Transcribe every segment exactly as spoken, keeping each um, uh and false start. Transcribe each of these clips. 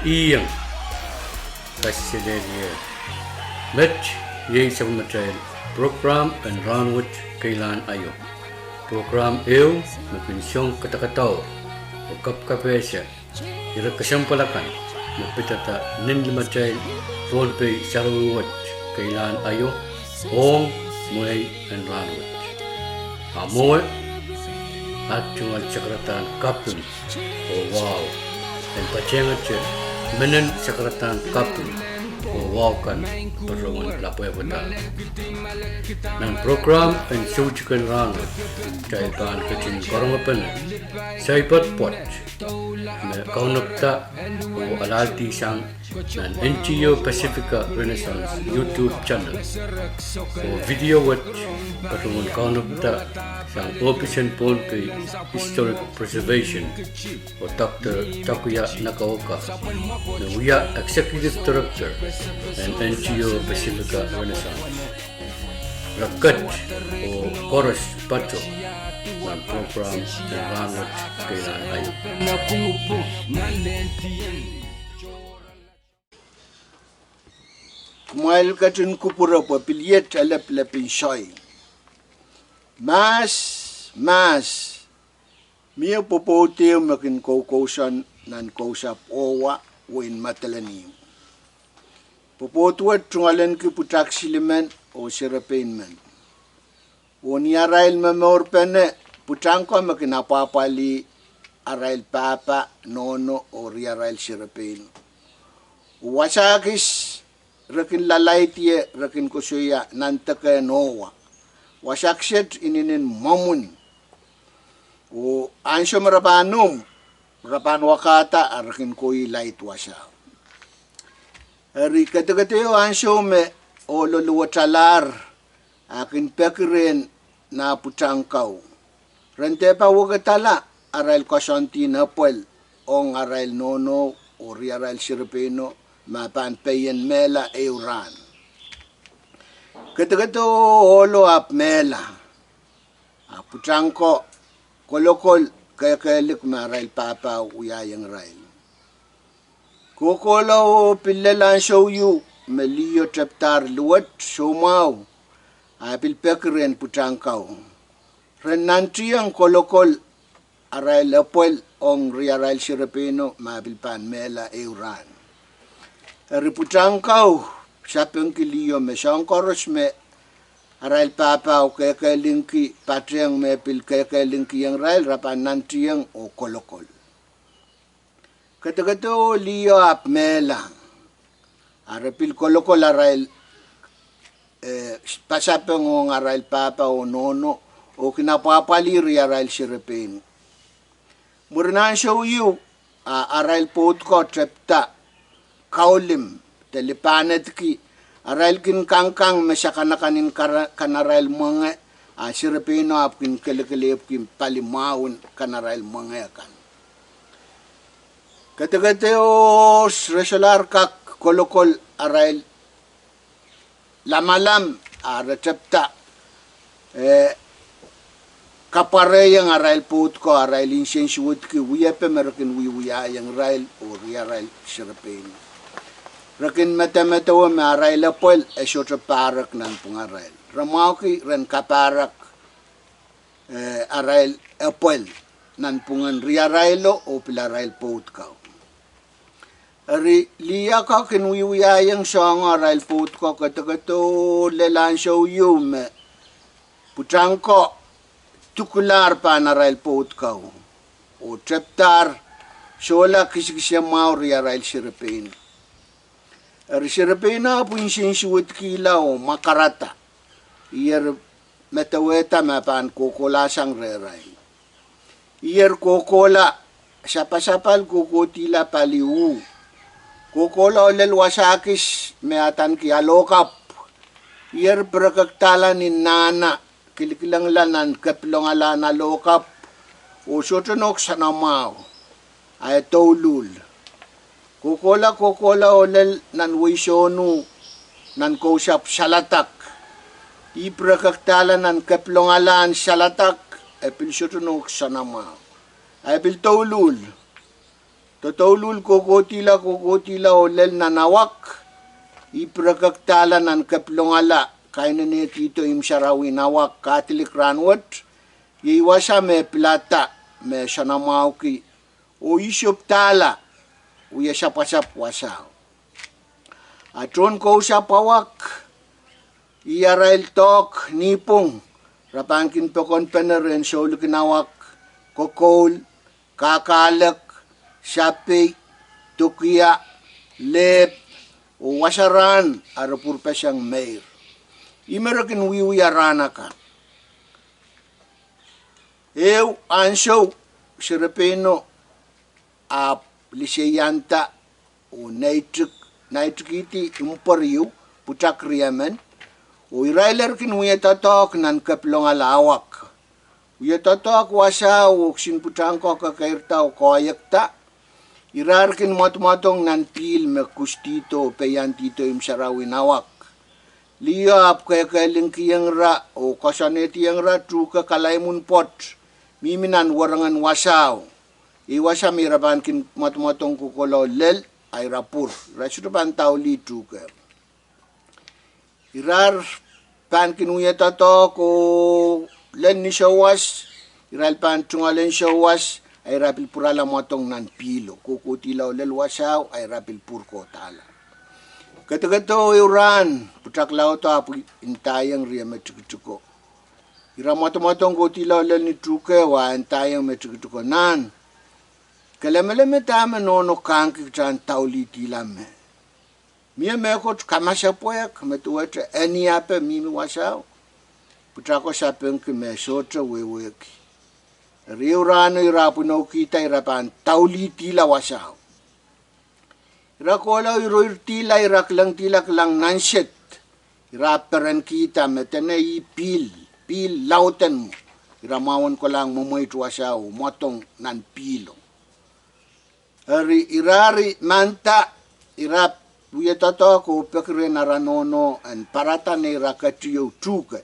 Iang, kaselehlie. Met iei sapwellimatail prokram en rahnwet keilahn aio. Prokram ehu me kin song kadakadaur oh kapkapehse ire kesempwal akan me pidada nin limatail Pohnpei sarawi wet keilahn aio ong mwehi en rahnwet. A mwowe, at tungoal sakaradahn kaping oh wahu en patehngete menen sakaradahn kaping oh wahu kan patohwan lapwehpwada. Nan prokram en soutiken rahnwet, kitail pahn ketin karongepene saipad pwoat me kaunopada oh alahldi sang nan N G O Pacifica Renaissance YouTube channel oh video wet patohwan kaunopada sang ohpis en Pohnpei Historic Preservation oh Doctor Takuya Nagaoka, me wia Executive Director en N G O Pacifica Renaissance. Re ket oh koaros patoh nan prokram en rahnwet keilahn aio. Kumwail ketin kupwure pwe pil iet eleplepin soai. Mahs, mahs, mie pwopwoud ehu me kin koukousoan nan kousapw Ohwa, wehin Madolenihmw. Pwopwoud wet tungoalenki pwutak silimen oh serepein men. Oh ni arail momourpene, pwutak ko me kin apwahpwalih arail pahpa, nohno oh riarail serepeino. Oh wasa kis re kin lalaid ie, re kin koasoia nan deke en Ohwa. Wasa kiset inenen mwomwen. Oh ansou me re pahn uhmw, re pahn wakahda a re kin kohieng laid wasao. Eri kedekedeo ansou me ohlo luwetalahr, a kin peki rehn nah pwutak kau. Ren dehpa wekidala arail koasoandi en epwel ong arail nohno oh riarail serepeino me pahn pein mehla ehu rahn. Kedekedeo ohlo ahpw mehla. A pwutak ko kolokol kehkehlik me arail pahpa wiahiong irail. Kohkohla oh pil lel ansou ieu me liho tepdahr luwet soumwahu, a pil peki rehn pwutak kau. Ren nantihong kolokol arail epwel ong riarail serepeino me pil pahn mehla ehu rahn. Eri pwutak kau sapengki liho me soahng koaros me arail pahpa kehkehlingki, patehng me pil kehkehlingkihong irail, re pahn nantihong oh kolokol. Kedekedeo liho ahpw mehla. A re pil kolokol arail, eh, pasapeng ong arail pahpa oh nohno, oh kin apwahpwalih riarail serepeino. Mwurin ansou ieu, a arail pwoud ko tepda kaulim de lipahnedki arail kin kangkang me sakanakan en kara-, kanarail mwenge, a serepeino ahpw kin kelekelehpwki pali mwahu en kanarail mwenge kan. Kedekedeo re solahr kak kolokol arail lamalam, a re tepda, eh, kapwarehiong arail pwoud ko, arail insensuwedki wiepe me re kin wiewiahiong irail oh riarail serepeino. Re kin medemedewe me arail epwel e sohte pahrek nanpwungarail. Re mwahuki ren kapahrek, eh, arail epwel nanpwungen riarailo oh pil arail pwoud kau. Eri lih ako kin wiewiahiong soahngo arail pwoud ko, kedekedeo lel ansou ieu me pwutak ko dukulahr pahn arail pwoud kau, oh tepdahr sohla kisikise mwahu riarail serepeino. Eri serepeino ahpw insensuwedkihla oh mwakarada. Ih eri medewehda me pahn kohkohla sang rehrail. Ih eri kohkohla, sapasapal kohkohdihla pali uh. Kohkohla oh lel wasa kis me adaneki Alokapw. Ih eri pirekekdahla ni nahna, kilikilengla nan kepilongalahn Alokapw, oh sohte nohk soanamwahu, a e douluhl. Kohkohla, kohkohla oh lel nan wehi Sohnu, nan kousapw Saladak. Ih pirekekdahla nan kepilongalahn Saladak, e pil sohte nohk soanamwahu, a e pil douluhl. Doadouluhl kohkohdihla, kohkohdihla oh lel nan awak. I pirekekdahla nan kapilongala kainenehdi ihte imw sarawi en awak. Kadilik rahnwet, iei wasa me pilada, me soanamwahuki, oh I sopdahla wie sapwasapw wasao. A tohn kousapw awak, ih arail doahk nipwong, re pahn kin pokonpene rehn soulikin awak, kokoul, kahkahlek, sapei, dukia, lehpw, oh wasa rahn a re pwurpeseng meir. Ihme re kin wiewia rahn akan. Ehu ansou, serepeino ahpw liseianda oh neitik, neitikihdi imw pweriau, pwutak riemen, oh irail kin wie doadoahk nan kapilongala awak. Wie doadoahk wasao oh kisin pwutak ko kekeirda oh koahiekda. Ira kin mwadmwadong nan pihl me kusdihdo oh peiandihdo imw sarawi en awak. Liho ahpw kehkehlingkihong ira oh koasoanehdiong ira tuhke kalaimwun pwoat, mihmi nan werengen wasao. Iei wasa me ira pahn kin mwadmwadong kohkohla oh lel, a ira pwur, ira sohte pahn daulih tuhke. Ira pahn kin wie doadoahk oh lel ni souwas, irail pahn tungoal en souwas, a ira pil pwurala mwadong nan pihlo, kohkohdihla oh lel wasao, a ira pil pwur kohdahla. Kedekedehu ehu rahn, pwutak laudo ahpw ndaiong rie me tikitiko. Ira mwadmwadong kohdihla oh lel ni tuhke, a ndaiong me tikitiko, Nan, ke lemeleme dahme nohno kahngki kitail en daulihdihla me? Mie mehkot kamasepwehk me duwehte eni ape mihmi wasao? Pwutako sapengki me sohte wehwehki. Eri ehu rahno ira pwunokihda ira pahn daulihdihla wasao. Ira kohla iroirdihla, ira kilengdihla kilang nansed. Ira perenkihda me dene ih pihl, pihl lauden mwo. Ira mwahuwen kolahng mwemweit wasao, mwadong nan pihlo. Eri ira eri manda, ira wie doadoahk oh peki rehn ara nohno en parada neira ketieu tuhke,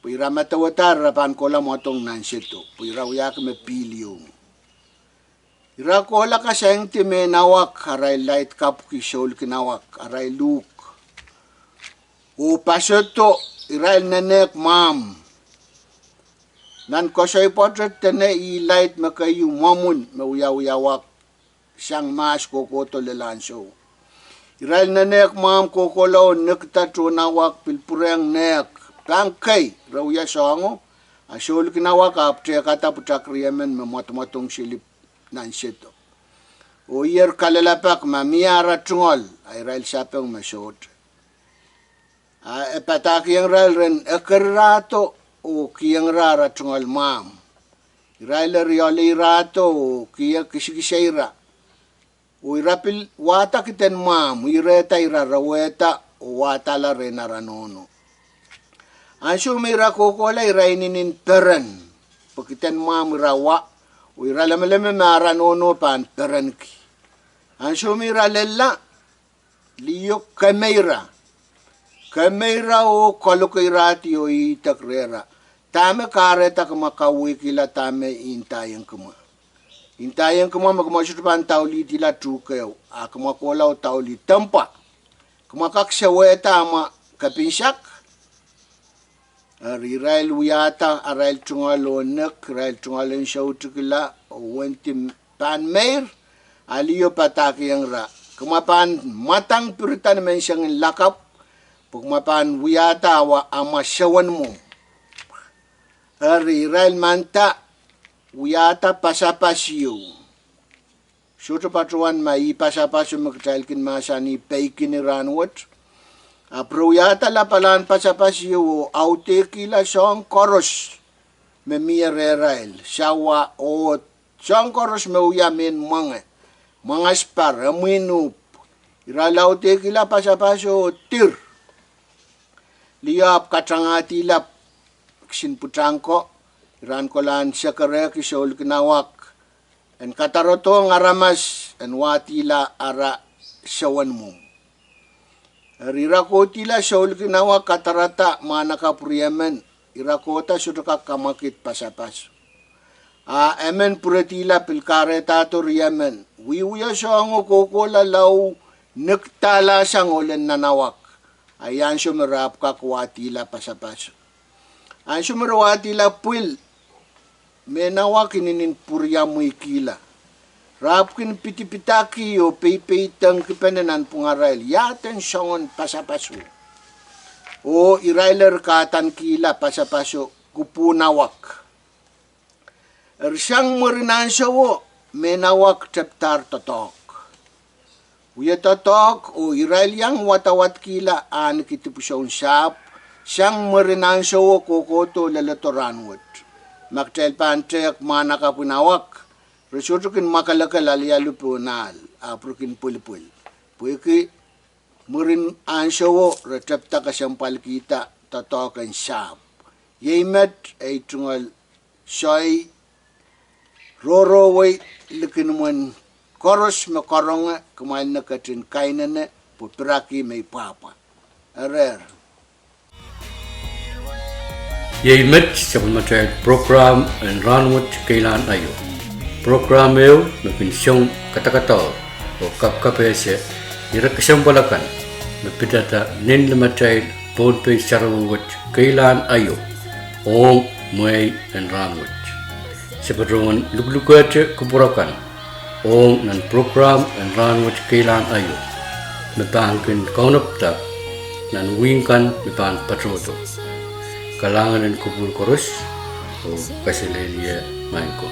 pwe ira medewedahr ira pahn kohla mwadong nansedo, pwe ira wiahki me pihl ieu mwo. Ira kohla kasaingdi mehn awak, arail laid kapwki soulikin awak, arail uhk, oh pasodo, irail nenehk mwahmw. Nan koasoi pwoatet dene ih laid me keieu mwomwen me wiawiawa sang mahs kohkohdo lel ansou. Irail nenehk mwahmw kohkohla oh nekda tohn awak pil pwurehng nehk. Pahn kei, re wia soahngo, a soulikin awak ahpw tehkada pwutak riemen me mwadmwadong seli nansedo. Oh ier kalelapak ma mie ara tungoal, a irail sapeng me sohte. A e padahkihong irail ren ekerirahdo oh kihong ira ara tungoal mwahmw. Irail eri oaleirahdo oh kihong kisekiseira. Oh ira pil wahda kiden mwahmw, irehda ira rewehda oh wahdala rehn ara nohno. Ansou me ira kohkohla ira inenen peren, pwe kiden mwahmw ira wa, oh ira lemeleme me ara nohno pahn perenki. Ansou me ira lella, liho kemeira. Kemeira oh kalokeirahdi oh idek rehra, Dahme kahrehda kumwa kauwehkihla dahme I ndaiong kumwa? I ndaiong kumwa me kumwa sohte pahn daulihdihla tuhkehu, a kumwa kohla oh daulih dempwa. Kumwa kak sewehda amwa kepinsek? Eri irail wiahda arail tungoal oh nek, irail tungoal en soutikla oh wendi pahn meir, a liho padahkihong ira, Kumwa pahn mwadang pirida ni mensengin lakapw, pwe kumwa pahn wiahda amwa sewenmwomw. Eri irail manda wiahda pasapas ieu. Sohte patohwan ma ih pasapaso me kitail kin mahsanih peikini rahnwet. Ahpw re wiahda lapalahn pasapas ieu oh audehkihla soahng koaros me mie rehrail, sawa, ohl, soahng koaros me wia mehn mwenge, mwangaspar, imwin uhpw. Irail audehkihla pasapaso oh dir. Liho ahpw katangahdihla kisin pwutak ko, iran kolahn sekerehki soulikin awak en kadarodohng aramas en wahdihla ara sewenmwomw. Eri ira kohdihla soulikin awak kadarada mwahnakapw riemen, ira kohda sohte kak kamwakid pasapaso. A emen pwuredihla pil kahrehdahdo riemen, Wiewia soahngo kohkohla lao nikidahla sang ohlen nanawak. A iei ansou me re ahpw kak wadihla pasapaso. Ansou me re wadihla pwil, mehn awak inenen pwuriamweikihla. Re ahpw kin pidipidaki oh peipeidengkipene nanpwungarail, iaden soangen pasapaso. Oh irail eri kahdankihla pasapaso kupwun awak. Eri sang mwurin ansowo, mehn awak tepidahr doadoahk. Wie doadoahk oh irail iang wadawadkihla ahneki dipwisoun sahpw, sang mwurin ansowo kohkohdo leledo rahnwet. Ma kitail pahn tehk mwahnakapwin awak, re sohte kin mwakelekel alialu pohn ahl, ahpw re kin pwilipwil. Pwehki mwurin ansowo re tepida kesempwalkihda doadoahk en sahpw. Iei met ei tungoal soai rohrowei likin imwen koaros me karonge, kumwail en ketin kainene pwe piraki me I pwapwa. Erehr. Iei met sapwellimatail prokram en rahnwet Keilahn Aio. Prokram ehu me kin song kadakadaur oh kapkapehse ire kesempwal akan me pidada nin limatail Pohnpei sarawi wet Keilahn Aio ong mwehi en rahnwet. Se patohwan luklukehte kupwur akan ong nan prokram en rahnwet Keilahn Aio me pahn kin kaunopada nan wihk kan me pahn patohdo. Kalahngan en kupwur koaros oh kaselehlie maing ko.